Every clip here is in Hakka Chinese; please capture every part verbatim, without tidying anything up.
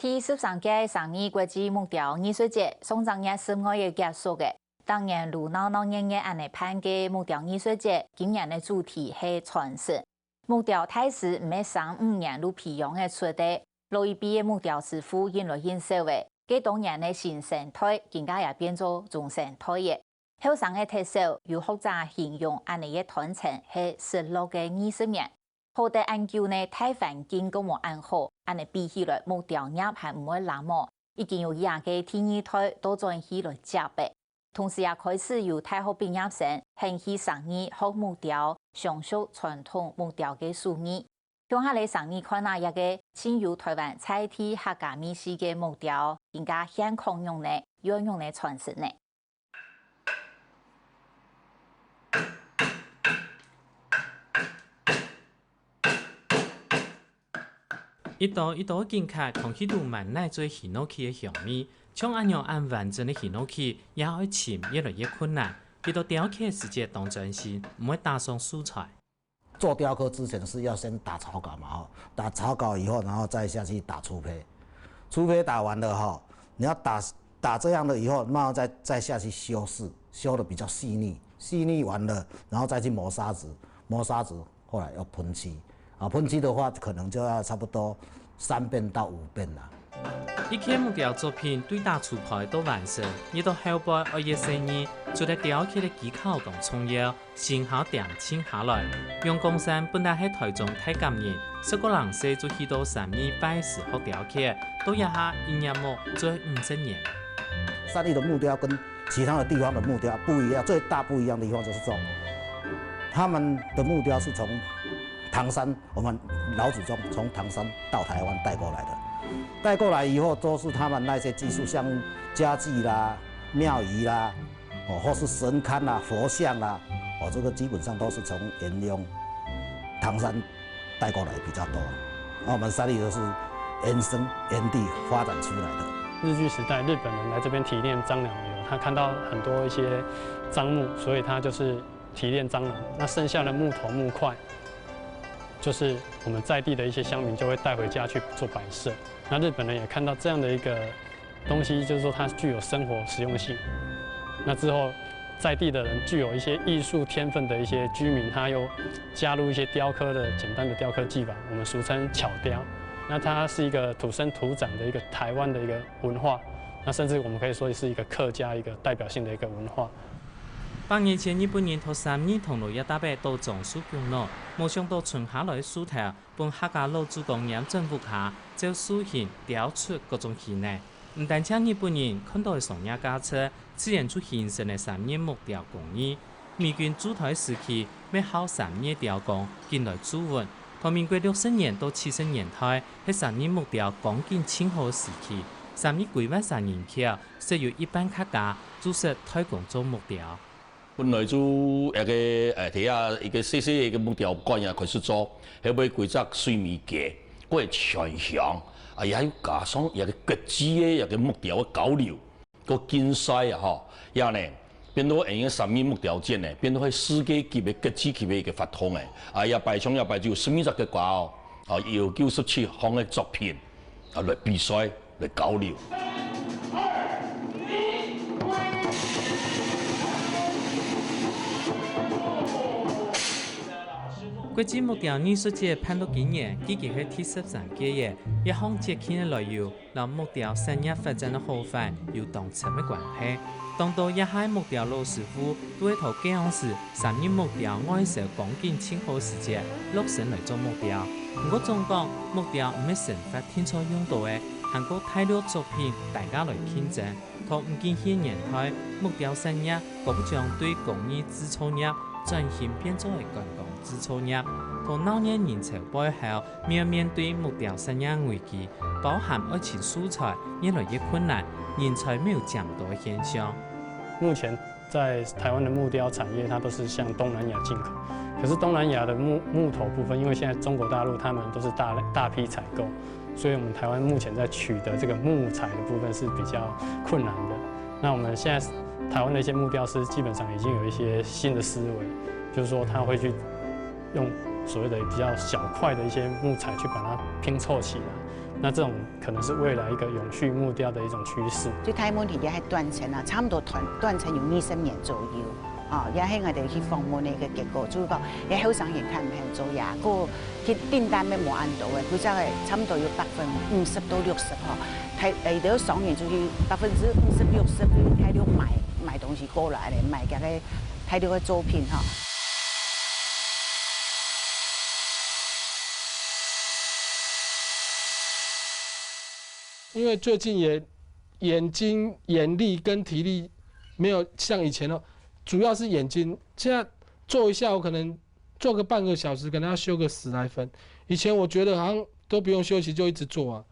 第十三屆成義國際木雕藝術節上正月十五日結束个。逐年如鬧鬧熱熱恁呢辦个木雕藝術節，今年个主題係傳承。木雕大師毋係三五年就培養个出个，老一輩个木雕師傅緊來緊少个，該當年个新生代，今下也變做中生代个。 後生个特色，有學者形容恁呢个傳承係失落个二十年。好得恁久呢，大環境都無恁好，恁呢比起來木雕業還毋會冷漠，已經有幾下个第二代倒轉去來接个。同時也開始有大學畢業生肯去成義學木雕，相續傳統木雕个手藝。共下來成義看啊，這个盡有臺灣在地客家味緒个木雕，今下現況仰呢，仰般來傳承呢？ 一刀一刀緊刻，空氣肚滿哪嘴翕落去个香味，像恁樣恁完整个翕落去，也愛尋越來越困難。佢兜雕刻時節當專心，毋會打傷素材。 做雕刻之前是要先打草稿嘛，哈，打草稿以后，然后再下去打粗胚，粗胚打完了哈，你要打打这样了以后，然后再再下去修饰，修的比较细腻，细腻完了，然后再去磨砂纸，磨砂纸后来要喷漆，啊，喷漆的话可能就要差不多三遍到五遍啦。一件木雕作品對打粗胚到完成，一到後背愛越細膩，除了雕刻个技巧當重要， 心下定靜下來，陽光山本來係臺中大甲人，十過零歲就去到三義拜師學雕刻，到這下一𥍉目做五十年。三義的木雕跟其他的地方的木雕不一样，最大不一样的地方就是说，他们的木雕是从唐山，我们老祖宗从唐山到台湾带过来的，带过来以后都是他们那些技术，像家具啦、庙宇啦， 哦，或是神龛啦、佛像啦，哦，这个基本上都是从沿用唐山带过来比较多。那我们三义都是原生原地发展出来的。日据时代，日本人来这边提炼樟脑油，他看到很多一些樟木，所以他就是提炼樟脑。那剩下的木头木块，就是我们在地的一些乡民就会带回家去做摆设。那日本人也看到这样的一个 东西，就是说它具有生活实用性。那之后，在地的人具有一些艺术天分的一些居民，他又加入一些雕刻的简单的雕刻技法，我们俗称巧雕。那它是一个土生土长的一个台湾的一个文化，那甚至我们可以说是一个客家一个代表性的一个文化。百年前，日本人在三義銅鑼這搭仔倒樟樹降腦，無想到伸下來个樹頭，分客家老祖公拈轉屋下，照塑形雕出各種形呢。 毋單淨日本人看到个商業價值，自然就形成了三義木雕工藝。美軍駐臺時期，乜靠三義雕工緊來駐紮。在民國六十年到七十年代，係三義木雕光景盡好个時期。三義歸萬儕人口，設有一半客家，就設代工做木雕。 本來就一个，呃，底下一个細細个一个木雕館啊，開始做，後尾規隻水泥街，過全鄉，啊，也有加上一个國際个一个木雕个交流，个競賽啊，吼，也呢，變到𠊎个三義木雕展呢，變到係世界級个國際級个一个活動誒，啊，也擺上也擺就有十二隻國家哦，啊，有九十七項个作品，啊，來比賽。 來交流。國際木雕藝術節辦到今年，已經係第十三屆了。這項節慶个來由，摎木雕產業發展个好壞有當深个關係。當多這下个木雕老師傅，都係在該央時三義木雕外銷光景盡好時節，落身來做木雕。毋過總講，木雕毋係生活定著用到个， 還過大陸作品大家來競爭。在毋景氣年代，木雕產業可將對工藝製造業轉型變做係觀光製造業。在鬧熱人潮背後，面面對木雕產業危機，包含愛尋素材越來越困難，人才乜有減多个現象。目前 在台灣的木雕產業，它都是向東南亞進口。可是東南亞的木，木頭部分，因為現在中國大陸他們都是大，大批採購，所以我們台灣目前在取得這個木材的部分是比較困難的。那我們現在台灣的一些木雕師基本上已經有一些新的思維，就是說他會去用所谓的比较小块的一些木材去把它拼凑起来。那这种可能是未来一个永续木雕的一种趋势。最大問題也係斷層啊，差毋多斷，斷層有二十年左右。哦，也係𠊎兜去訪問个一个結果，就係講，也後生人較毋肯做這，个訂單也無恁多个，佢只个差毋多有百分五十到六十吼，大，呃，都商人出去百分之五十六十去大陸買，買東西過來咧，買這个大陸个作品吼。因为最近也眼睛眼力跟体力没有像以前了，主要是眼睛。现在做一下，我可能做个半个小时，可能要休个十来分。以前我觉得好像都不用休息，就一直做啊。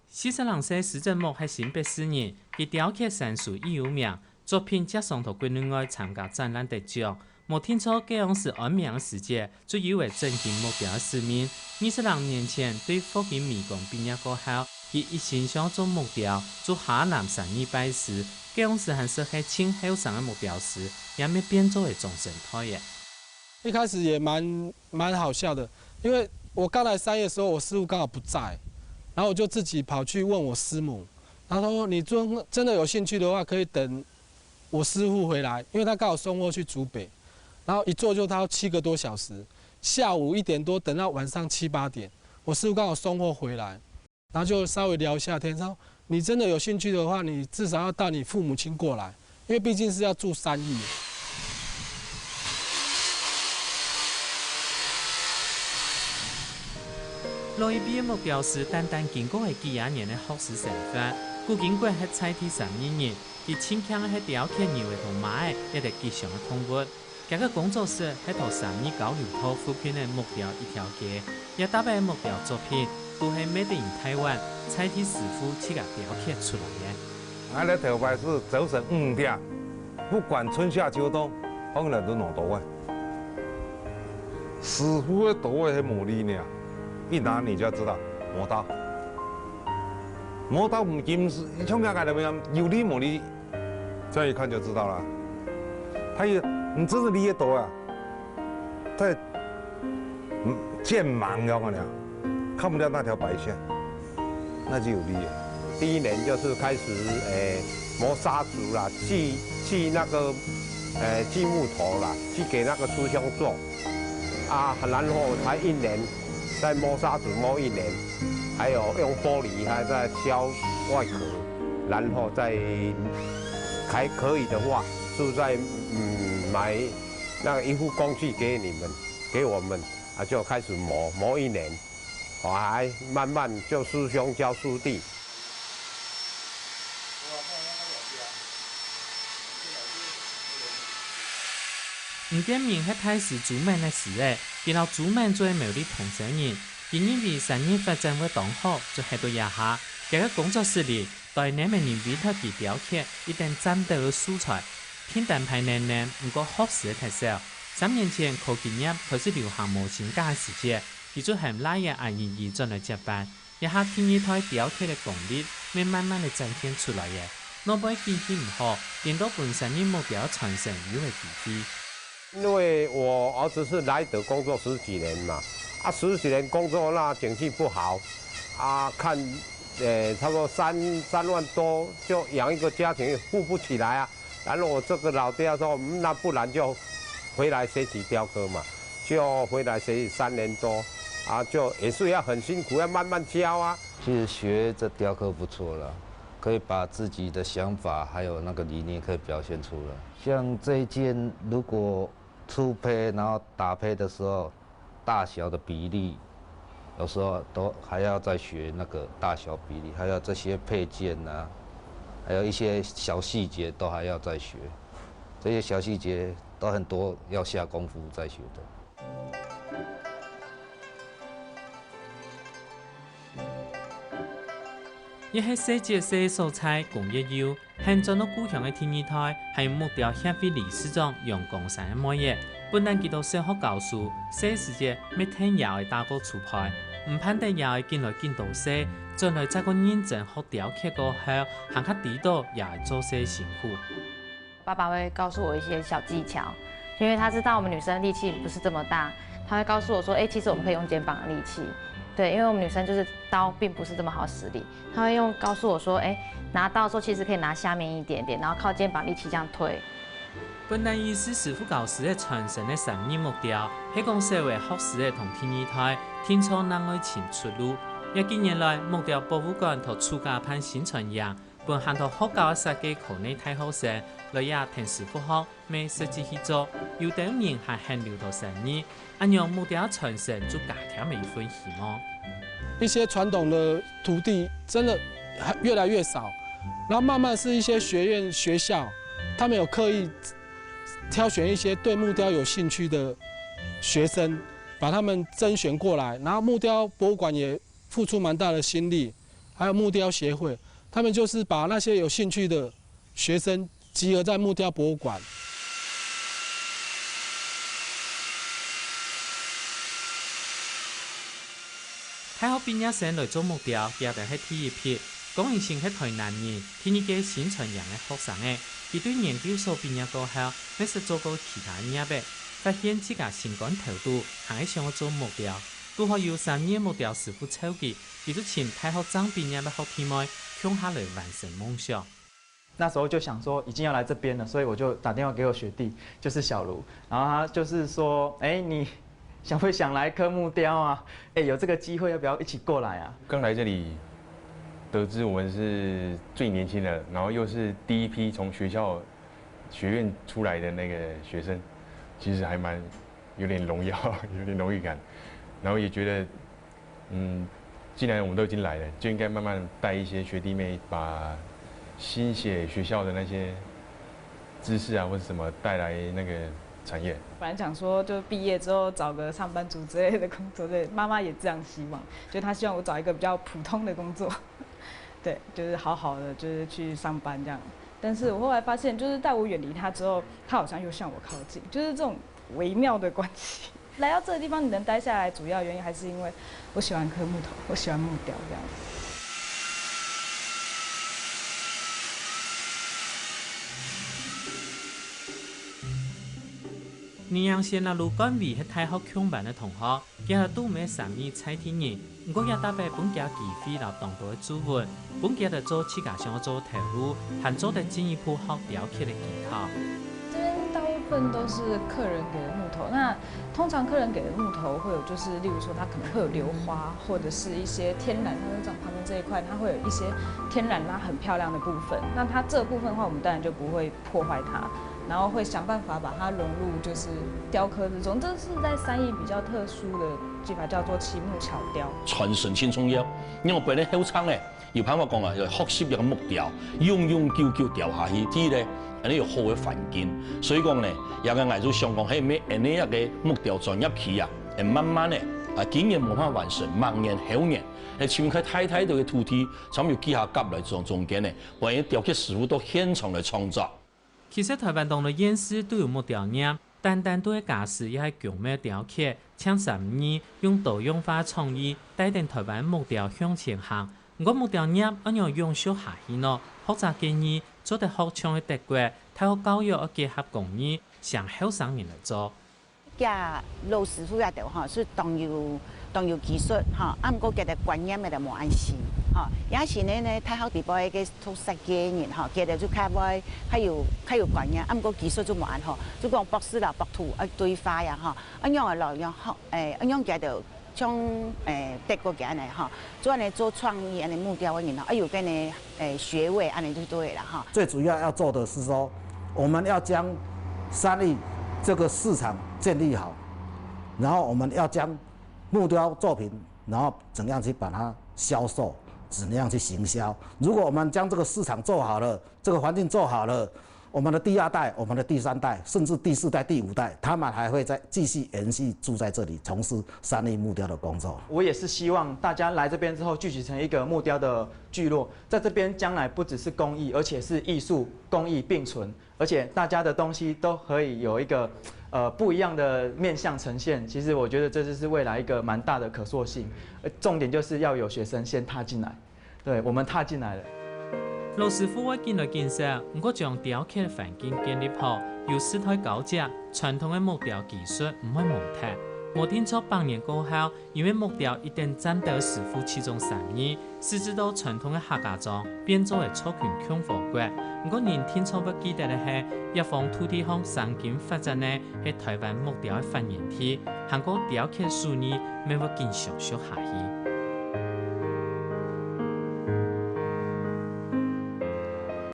四十零歲施正木係新北市人，佢雕刻山水已有名，作品輒常到國內外參加展覽得獎。無定著該央時安名个時節，就有為振興木雕个使命。二十零年前，對復興美工畢業過後，佢一心想做木雕，就下南山義拜師。該央時還算係盡後生个木雕師，也乜變做係中生代个。一開始也蠻蠻好笑的，因為我剛來三義的時候，我師傅剛好不在，然後我就自己跑去問我師母，他說：“你真真的有興趣的話，可以等我師傅回來，因為他剛好送貨去竹北，然後一做就他要七个多小时，下午一点多等到晚上七八点，我师傅刚好送货回来。”然后就稍微聊一下天，说你真的有兴趣的话，你至少要带你父母亲过来，因为毕竟是要住三义。老一輩个木雕師單單經過係幾下年个學師生活，古今國係在地三義人，佢盡慶个係雕刻牛仔同馬仔，一兜吉祥个動物。 厥个工作室係同三義交流道附近个木雕一條街，這搭个木雕作品都係made in Taiwan，在地師傅自家雕刻出來个。𠊎兜頭擺係朝晨五點，不管春夏秋冬，放來都拿刀仔。師傅个刀仔係無利呢，一拿你就要知道磨刀。磨刀毋禁係，像𠊎兜有利無利， 這樣一看就知道了。它有，你真是理解多啊，在，嗯，漸盲了，我讲，看不到那条白线，那就有利了。第一年就是开始，诶，磨砂纸啦，锯，锯那个，诶，锯木头啦，去给那个师兄做。啊，然后才一年，再磨砂纸磨一年，还有用玻璃还在削外壳。 然后再还可以的话，是在嗯买那个一副工具给你们，给我们啊，就开始磨，磨一年，我还慢慢就师兄教师弟。 吳建明係大師朱孟个師仔，佢摎朱孟做係苗栗同鄉人。佢認為產業發展會當好，就歇到這下。厥个工作室裡，台南个人委託佢雕刻一等展等个素材，訂單排淰淰，毋過學師个忒少。三年前，科技業開始流行模型架个時節，佢就喊倈仔顏怡怡轉來接班。 這下第二代雕刻个功力乜慢慢仔展現出來了。若毋係景氣毋好，顛倒分產業目標傳承有个機會。因為我兒子是來德工作十幾年嘛，啊，十幾年工作那景氣不好，啊，看，呃，差不多三三萬多就養一個家庭，付不起來啊。然後我這個老爹說，嗯那不然就回來學習雕刻嘛。 就回來學習三年多，啊，就也是要很辛苦，要慢慢教啊。其实学这雕刻不错了，可以把自己的想法还有那个理念可以表现出来。像这一件，如果粗胚，然后打胚的时候，大小的比例，有时候都还要再学那个大小比例，还有这些配件啊，还有一些小细节都还要再学。这些小细节都很多要下功夫再学的。 這係細姐細个所在，公益有，還轉到故鄉个第二代，還有木雕協會理事長楊光山个妹仔。本來佢在小學教書，細時節乜跈爺哀打過竹胚，毋盼得爺哀緊來緊多歲，轉來再過認真學雕刻過後，還較知著爺哀做事辛苦。 爸爸会告诉我一些小技巧，因为他知道我们女生力气不是这么大，他会告诉我说，哎，其实我们可以用肩膀的力气，对，因为我们女生就是刀并不是这么好使力，他会用告诉我说，哎，拿刀的时候其实可以拿下面一点点，然后靠肩膀力气这样推。本來係師傅教師个傳承个三義木雕，係講社會學師个同第二代，定著另外尋出路。這幾年來，木雕博物館同自家辦宣傳營，分還在學校个設計科个大學生來這跈師傅學，乜實際去做，有兜人還肯留到生意，恁樣木雕傳承就加添了一份希望。一些傳統的徒弟真的越來越少，然後慢慢是一些學院、學校，他们有刻意挑选一些对木雕有兴趣的学生，把他们甄选过来，然后木雕博物馆也付出蛮大的心力，还有木雕协会，他们就是把那些有兴趣的学生集合在木雕博物馆。大學畢業生來做木雕，這兜係第一批。江怡成係台南人，第二屆宣傳營个學生仔。佢對研究所畢業過後，乜識做過其他業仔，發現自家心肝頭肚還係想愛做木雕。拄好有三義木雕師傅湊佢，佢就尋大學正畢業个學弟妹，共下來完成夢想。 那时候就想说已经要来这边了，所以我就打电话给我学弟，就是小卢，然后他就是说，哎，你想不想来刻木雕啊？哎，有这个机会，要不要一起过来啊？刚来这里，得知我们是最年轻的，然后又是第一批从学校学院出来的那个学生，其实还蛮有点荣耀，有点荣誉感，然后也觉得，嗯，既然我们都已经来了，就应该慢慢带一些学弟妹，把新血学校的那些知识啊或者什么带来那个产业。本来想说就毕业之后找个上班族之类的工作，对，妈妈也这样希望，就她希望我找一个比较普通的工作，对，就是好好的就是去上班这样。但是我后来发现，就是在我远离她之后，她好像又向我靠近，就是这种微妙的关系。来到这个地方，你能待下来，主要原因还是因为我喜欢刻木头，我喜欢木雕这样。二零一六年，盧冠維係大學共班个同學，佢係都毋係三義在地人， 毋過也特別分佢機會摎當多个助援，分佢得做自家想愛做个頭路，還做得進一步學雕刻个技巧。这边大部分都是客人给的木头，那通常客人给的木头会有，就是例如说它可能会有流花，或者是一些天然，像是长旁边这一块，它会有一些天然啦很漂亮的部分。那它这部分的话，我们当然就不会破坏它，然后会想办法把它融入就是雕刻之中。这是在三义比较特殊的技法，叫做漆木巧雕。传承真重要。因为本来后生个，有办法讲啊，要学习一个木雕，永永久久雕下去，第一呢，恁呢有好个环境。所以讲呢，也个𠊎就想讲，嘿，每恁呢一个木雕专业去啊，会慢慢的啊，今年无法完成，明年后年，哎，请开太太个土地，咱们有几下甲来中中间呢，把雕刻师傅到现场来创作。其实台湾当多县市都有木雕业， 單單對个家私也係宮廟雕刻，淨三義用多樣化創意帶等台灣木雕向前行。毋過木雕業愛仰永續下去呢？學者建議做得學像係德國、大學教育愛結合工藝，請後生人來做。這老師傅這兜吼，係當有當有技術吼，啊毋過佢兜觀念佢兜無恁新吼。也係呢呢，大學裡背个讀設計个人吼，佢兜就較會較有較有觀念，啊毋過技術就無恁好。就講博士摎博士愛對話呀吼， 恁樣个老樣吼，誒，恁樣佢兜像誒德國佢恁樣吼，做恁樣做創意恁樣木雕个人吼，啊有个呢誒學位恁樣就對啦吼。最主要要做的是說，我们要将三义这个市场建立好，然后我们要将木雕作品，然后怎样去把它销售，怎样去行销。如果我们将这个市场做好了，这个环境做好了， 我们的第二代、我们的第三代，甚至第四代、第五代，他们还会再继续延续住在这里，从事三义木雕的工作。我也是希望大家来这边之后，聚集成一个木雕的聚落，在这边将来不只是工艺，而且是艺术、工艺并存，而且大家的东西都可以有一个呃不一样的面向呈现。其实我觉得这就是未来一个蛮大的可塑性。呃，重点就是要有学生先踏进来。 對，我們踏進來了。老師傅會緊來緊少，毋過將雕刻个環境建立好，有世代交接，傳統个木雕技術毋會忘忒。無定著百年過後，因為木雕一等佔兜師傅其中三義，使之到傳統个客家庄變做係族群共和國。毋過人定著會記得个係，這方土地項生根發展个係臺灣木雕个發源地，還過雕刻手藝乜會緊相續下去。